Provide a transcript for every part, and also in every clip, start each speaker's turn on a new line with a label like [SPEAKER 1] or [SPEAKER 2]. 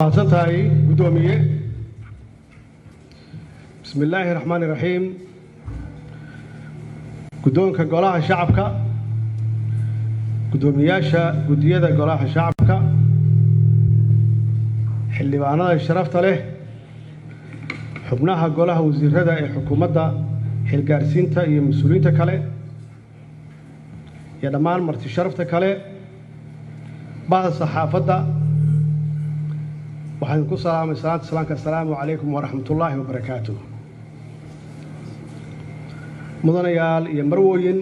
[SPEAKER 1] Mahadsan tahay, guddoomiye. Bismi illaahi raxmaani raxiim. Guddoonka Golaha Shacabka, guddoomiyaasha guddiyada Golaha Shacabka, xildhibaanada sharafta leh, xubnaha Golaha Wasiirada ee xukuumadda xilgaarsiinta iyo mas-uuliyiinta kale iyo dhammaan marti sharafta kale, bahda saxaafadda, waxaan ku salaamay salaanta salaamka: Assalaamu calaykum waraxmatullaahi wabarakaatuh. Mudanayaal iyo marwooyin,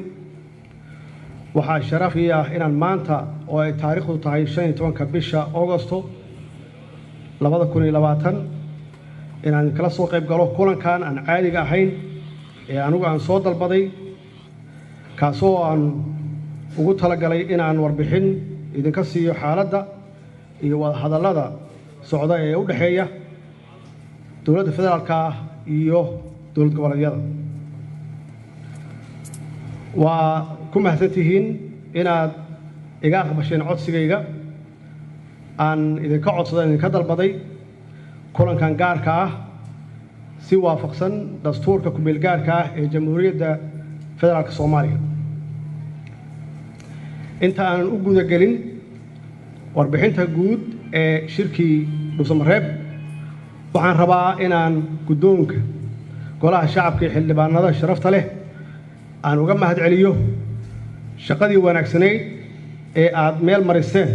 [SPEAKER 1] waxaa sharaf ii ah inaan maanta oo ay taariikhdu tahay 15-ka bisha Augosto 2020 inaan kala soo qayb galo kulankan aan caadiga ahayn ee anigu aan soo dalbaday, kaasoo aan ugu talagalay inaan warbixin idinka siiyo xaaladda iyo wadahadallada socda ee u dhexeeya dowladda federaalka ah iyo dowlad goboleedyada. Waa ku mahadsan tihiin inaad iga aqbasheen codsigayga aan idinka codsaday, idinka dalbaday kulankan gaarka ah, si waafaqsan dastuurka ku-meel gaarka ah ee Jamhuuriyadda Federaalka Soomaaliya. Inta aanan u guda gelin warbixinta guud ee shirkii Dhuusamareeb, waxaan rabaa inaan guddoonka Golaha Shacabka iyo xildhibaanada sharafta leh aan uga mahad celiyo shaqadii wanaagsanayd ee aad meel mariseen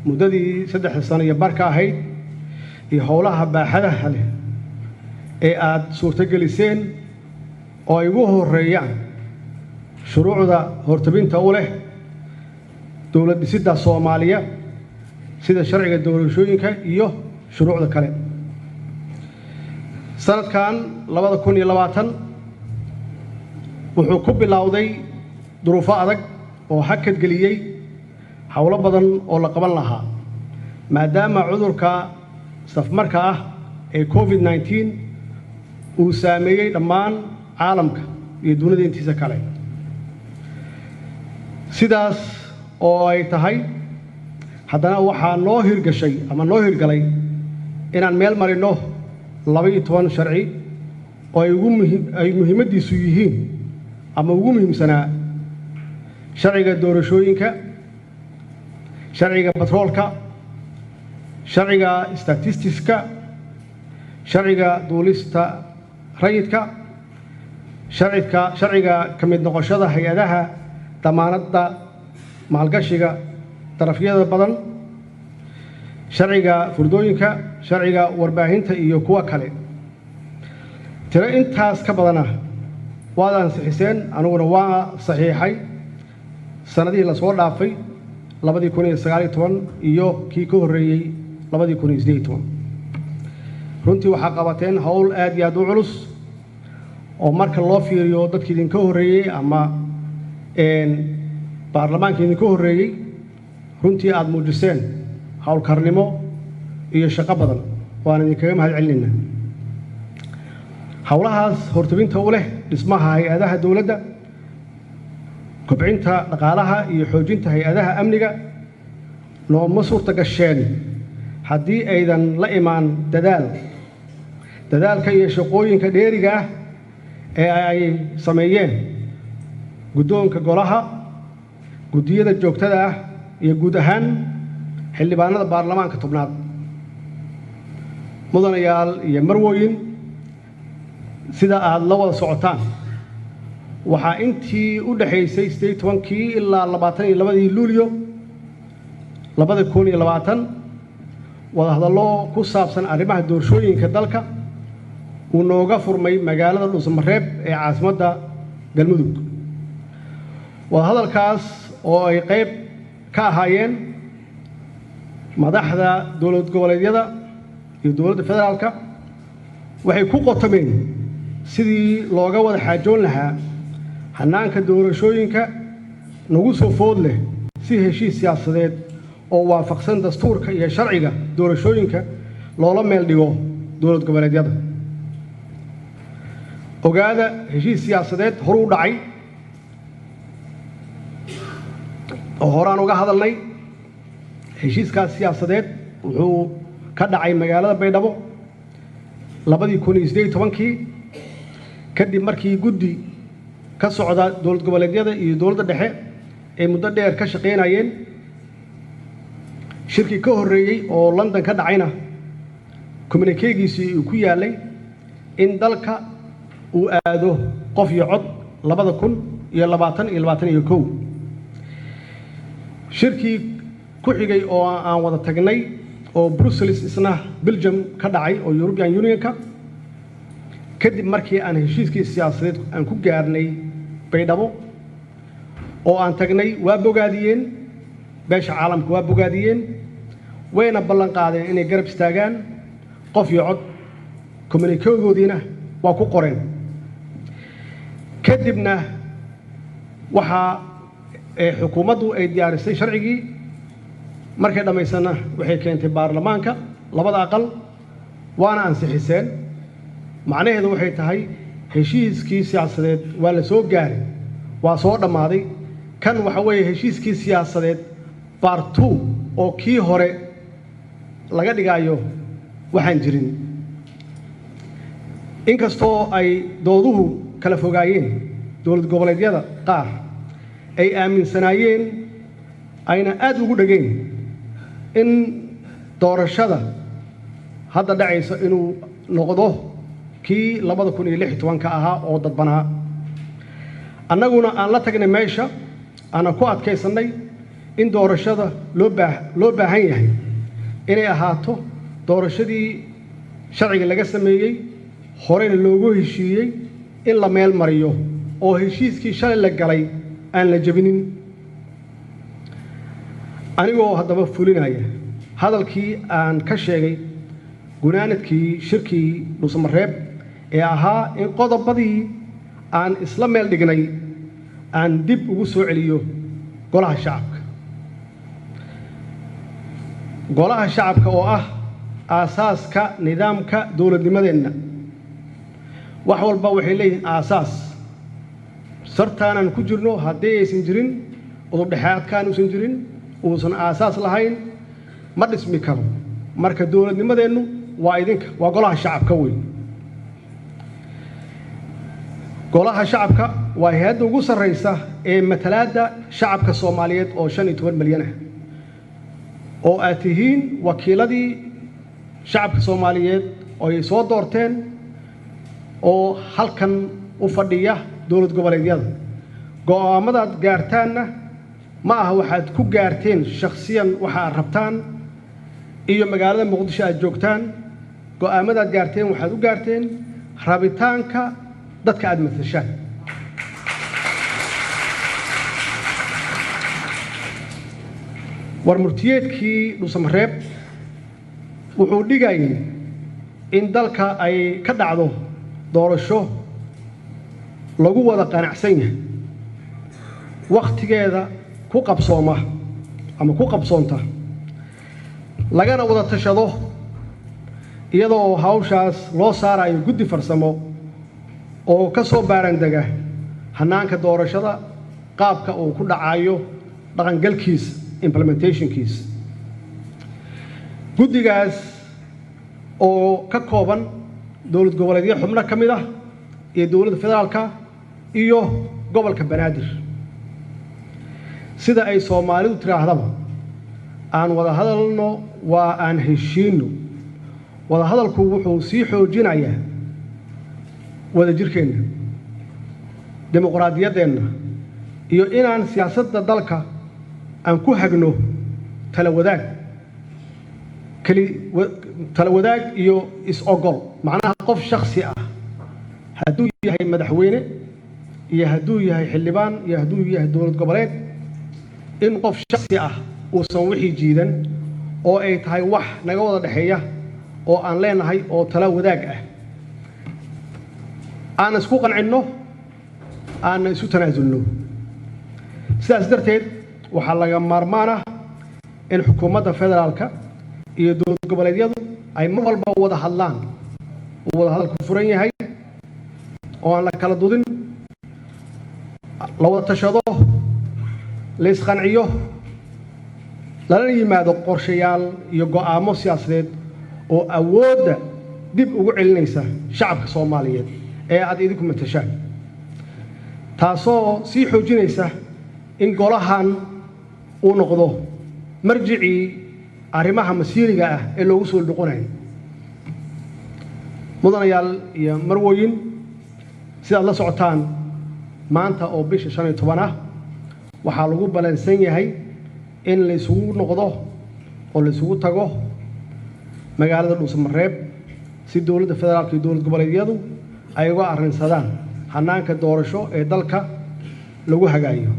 [SPEAKER 1] muddadii 3da sano iyo barka ahayd iyo howlaha baaxadaha leh ee aad suurtogeliseen, oo ay ugu horreeyaan shuruucda hortabinta u leh dowlad dhisidda Soomaaliya, sida sharciga doorashooyinka iyo shuruucda kale. Sanadkan 2020 wuxuu ku bilowday duruufo adag oo hakad geliyey howlo badan oo la qaban lahaa, maadaama cudurka safmarka ah ee COVID-19 uu saameeyey dhammaan caalamka iyo dunida intiisa kale. Sidaas oo ay tahay, haddana waxaa noo hirgashay ama noo hirgalay inaan meel marinno 12 sharci oo ay ugu muhi ay muhiimaddiisu yihiin ama ugu muhiimsanaa sharciga doorashooyinka, sharciga batroolka, sharciga statistiska, sharciga duulista rayidka, sharciga ka mid noqoshada hay-adaha damaanadda maalgashiga darafyada badan, sharciga furdooyinka, sharciga warbaahinta iyo kuwa kale. Tiro intaas ka badana waad ansixiseen, aniguna waa saxiixay sannadihii lasoo dhaafay, 2019 iyo kii ka horreeyey, 2018. Runtii waxaa qabateen howl aad iyo aad u culus oo marka loo fiiriyo dadkii idinka horreeyey ama baarlamaanka idinka horreeyey, runtii aada muujiseen howlkarnimo iyo shaqo badan. Waan idinkaga mahad celinaynaa howlahaas hortabinta u leh dhismaha hay-adaha dowladda, kobcinta dhaqaalaha iyo xoojinta hay-adaha amniga. Nooma suurta gasheen haddii aydan la imaan dadaalka iyo shaqooyinka dheeriga ah ee ay sameeyeen guddoonka golaha, guddiyada joogtada ah iyo guud ahaan xildhibaanada baarlamaanka 10aad. Mudanayaal iyo marwooyin, sida aada la wada socotaan, waxaa intii u dhexaysay 18-kii ilaa 22-dii Luulyo 2020 wadahadallo ku saabsan arrimaha doorashooyinka dalka uu nooga furmay magaalada Dhuusamareeb ee caasimadda Galmudug. Wadahadalkaas oo ay qayb ka ahaayeen madaxda dowlad goboleedyada iyo dowladda federaalka, waxay ku qotomeen sidii looga wada xaajoon lahaa hannaanka doorashooyinka nagu soo food leh, si heshiis siyaasadeed oo waafaqsan dastuurka iyo sharciga doorashooyinka loola meel dhigo dowlad goboleedyada. Ogaada, heshiis siyaasadeed horuu dhacay oo horaan uga hadalnay. Heshiiskaas siyaasadeed wuxuu ka dhacay magaalada Baydhabo 2018-kii, kadib markii guddi ka socda dowlad goboleedyada iyo dowladda dhexe ay muddo dheer ka shaqaynayeen. Shirkii ka horreeyey oo London ka dhacayna communiqué-giisii uu ku yaalay in dalka uu aado qof iyo cod 2020 iyo 21. Shirkii ku xigay oo aan wada tagnay oo Brussels, isna Belgium ka dhacay, oo European Unionka, kadib markii aan heshiiskii siyaasadeed aan ku gaarnay Baydhabo oo aan tagnay, waa bogaadiyeen beesha caalamka, waa bogaadiyeen, wayna ballan qaadeen inay garab istaagaan qof iyo cod, communiqué-goodiina waa ku qoreen. Kadibna waxaa xukuumaddu ay diyaarisay sharcigii. Markay dhammaysana waxay keentay baarlamaanka labada aqal, waana ansixiseen. Macnaheedu waxay tahay heshiiskii siyaasadeed waa la soo gaaray, waa soo dhammaaday. Kan waxa weeye heshiiskii siyaasadeed part two, oo kii hore laga dhigaayo waxaan jirin. Inkastoo ay dooduhu kala fogaayeen, dowlad goboleedyada qaar ay aaminsanaayeen ayna aad ugu dhegeen in doorashada hadda dhacaysa inuu noqdo kii 2016-ka ahaa oo dadbanaa, annaguna aan la tagnay meesha aanan ku adkaysannay in doorashada loo baahan yahay inay ahaato doorashadii sharciga laga sameeyey, horeyna loogu heshiiyey in la meel mariyo, oo heshiiskii shalay la galay aan la jebinin. Anigoo haddaba fulinaya hadalkii aan ka sheegay gunaanadkii shirkii Dhuusamareeb ee ahaa in qodobadii aan isla meel dhignay aan dib ugu soo celiyo golaha shacabka, golaha shacabka oo ah aasaaska nidaamka dowladnimadeenna. Wax walba waxay leeyihiin aasaas. Sartaanaan ku jirno haddii aysan jirin udubdhexaadkaan, uusan jirin, uusan aasaas lahayn, ma dhismi karo. Marka dowladnimadeennu waa idinka, waa golaha shacabka wey. Golaha shacabka waa hay-adda ugu sarraysa ee matalaadda shacabka Soomaaliyeed oo 15 milyan ah, oo aad tihiin wakiiladii shacabka Soomaaliyeed oo ay soo doorteen oo halkan u fadhiya dowlad goboleedyada. Go'aamadaad gaartaanna ma aha waxaad ku gaarteen shakhsiyan waxa aad rabtaan iyo magaalada Muqdisho aad joogtaan. Go'aamadaad gaarteen waxaad u gaarteen rabitaanka dadka aad matashaan. War murtiyeedkii Dhuusamareeb wuxuu dhigayay in dalka ay ka dhacdo doorasho lagu wada qanacsan yahay, wakhtigeeda ku qabsooma ama ku qabsoonta, lagana wada tashado, iyadoo hawshaas loo saarayo guddi farsamo oo ka soo baarandega hannaanka doorashada, qaabka uu ku dhacayo, dhaqangalkiisa, implementationkiisa. Guddigaas oo ka kooban dowlad goboleedyo xubno ka mid ah iyo dowladda federaalka iyo gobolka Banaadir. Sida ay Soomaalidu tiraahdaba, aan wada hadalno waa aan heshiinno. Wada hadalku wuxuu sii xoojinayaa wadajirkeenna, dimuqraadiyaddeenna iyo inaan siyaasadda dalka aan ku hagno tala wadaag, keli tala wadaag iyo is-ogol. Macnaha, qof shaksi ah hadduu yahay madaxweyne iyo hadduu yahay xildhibaan iyo hadduu yahay dowlad goboleed, in qof shaksi ah uusan wixii jiidan, oo ay tahay wax naga wada dhexeeya oo aan leenahay oo tala wadaag ah, aan isku qancinno, aanna isu tanaasulno. Sidaas darteed waxaa laga maarmaan ah in xukuumadda federaalka iyo dowlad goboleedyadu ay mar walba wada hadlaan, uu wada hadalku furan yahay oo aan la kala dudin, la wada tashado, la isqanciyo, lalana yimaado qorshayaal iyo go'aamo siyaasadeed. Oo awoodda dib ugu celinaysa shacabka Soomaaliyeed ee aad idinku matashaan, taasoo sii xoojinaysa in golahan uu noqdo marjicii arrimaha masiiriga ah ee loogu soo noqonayo. Mudanayaal iyo marwooyin, sidaad la socotaan, maanta oo bisha 15 ah waxaa lagu balansan yahay in la isugu noqdo oo la isugu tago magaalada Dhuusamareeb si dowladda federaalka iyo dowlad goboleedyadu ay uga arrinsadaan hannaanka doorasho ee dalka lagu hagaayo,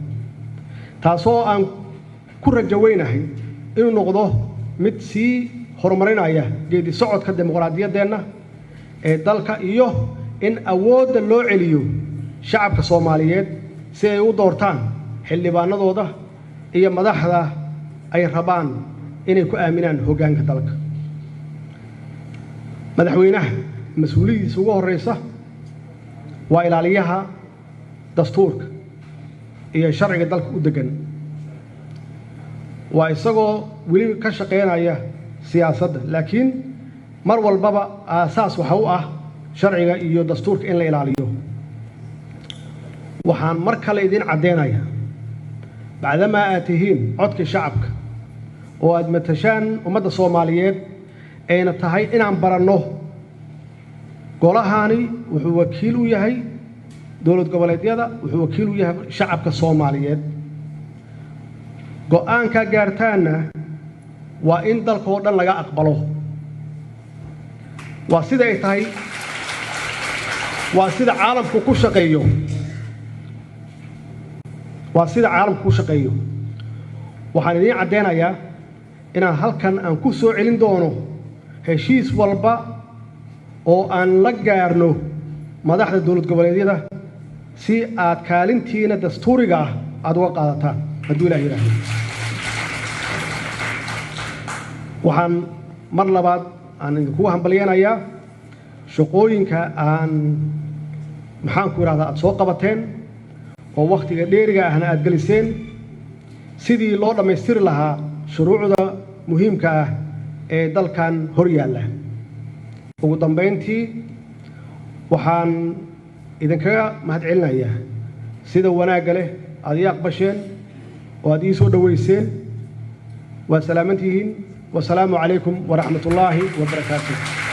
[SPEAKER 1] taasoo aan ku rajo weynahay inuu noqdo mid sii horumarinaya geedi socodka dimuqraadiyaddeenna ee dalka iyo in awoodda loo celiyo shacabka Soomaaliyeed si ay u doortaan xildhibaanadooda iyo madaxda ay rabaan inay ku aaminaan hoggaanka dalka. Madaxweynaha mas-uuliyadiisa ugu horreysa waa ilaaliyaha dastuurka iyo sharciga dalka u deggan, waa isagoo weli ka shaqaynaya siyaasadda, laakiin mar walbaba aasaas waxa u ah sharciga iyo dastuurka in la ilaaliyo. Waxaan mar kale idiin caddeynayaa, bacdamaa aad tihiin codkii shacabka oo aad matashaan ummadda Soomaaliyeed, ayna tahay inaan baranno golahani wuxuu wakiil u yahay dowlad goboleedyada, wuxuu wakiil u yahay shacabka Soomaaliyeed. Go'aankaa gaartaanna waa in dalka oo dhan laga aqbalo. Waa sida ay tahay, waa sida caalamku ku shaqeeyo, waa sida caalamku ku shaqeeyo. Waxaan idiin caddeynayaa inaan halkan aan ku soo celin doono heshiis walba oo aan la gaarno madaxda dowlad goboleedyada si aad kaalintiina dastuuriga ah aada uga qaadataan, hadduu Ilaah yidhaahdo. Waxaan mar labaad aan idinkugu hambalyeynayaa shaqooyinka aan, maxaanku idhahdaa, aada soo qabateen oo wakhtiga dheeriga ahna aada geliseen sidii loo dhammaystiri lahaa shuruucda muhiimka ah ee dalkan hor yaalla. Ugu dambayntii, waxaan idinkaga mahadcelinayaa sida wanaagga leh aad ii aqbasheen oo aad ii soo dhoweyseen. Waa salaamantihiin. Wasalaamu calaykum waraxmat ullaahi wabarakaatuh.